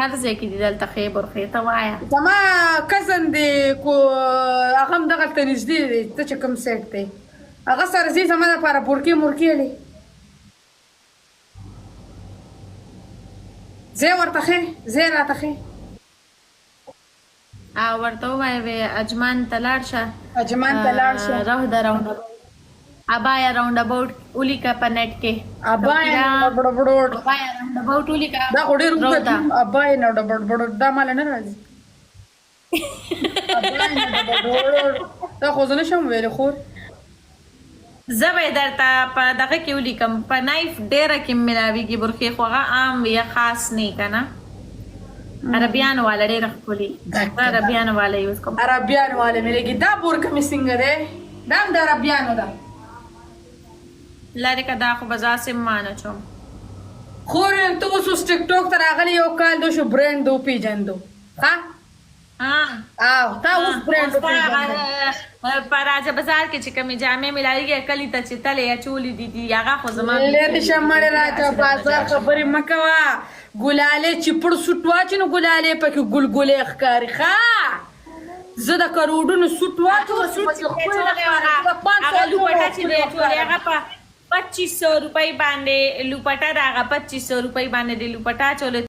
هر ځای کې دي دلته ښې برخې ته وایه. زما کزن دی کو هغه هم دغلته نږدې دی ته چې کوم سیټ دی هغه سره ځي زما لپاره بورکې مورکې لې ځای ورته ښې ځای راته ښې. او ورته ووایه وی اجمان ته لاړ شه. اجمان ته لاړ شه. روح د راونډ اباوټ ابایا راونډ اباوټ ولیکه په نېټ کې. ابایا بړبړوټ. ابایا راونډ اباوټ ولیکه. دا خو ډېر اوږد نوم ابایا بړبړوټ دا مال نه راځي. ابایا بړبړوټ دا خو زه نشم ویلی خور. زه به یې درته په دغه کې ولیکم په نایف ډیره کې ملاویږي برخې خو هغه عام وي خاص نه که نه عربیانو والا ډیره ښکلي عربیانو والا یوز کوم. عربیانو والا مې لګي دا بورکه مې څنګه دی دا هم د عربیانو ده. لرې که دا خو به زه هسې هم مانه چوم. خور ته اوس اوس ټیک ټاک ته راغلی یو کال دو شو برینډ دو پیژندو ښه او تا اوس برانډ وپېژنده. په راجه بازار کې چې کومې جامې ملاویږي کلي ته چې تلې اچولې دي دي هغه خو زما لرې شه مړې راجه بازار خبرې مه کوه ګلالې چې پړ سوټ واچي نو ګلالې پکې ګلګلې ښکاري ښه زه د کروډونو سوټ واچوم چې پکې ښکلې ښکاري زه د 500 هغه لوپټه چې دی اچولې هغه په 2500 روپۍ باندې لوپټه ده هغه 2500 روپۍ باندې د لوپټه اچولې.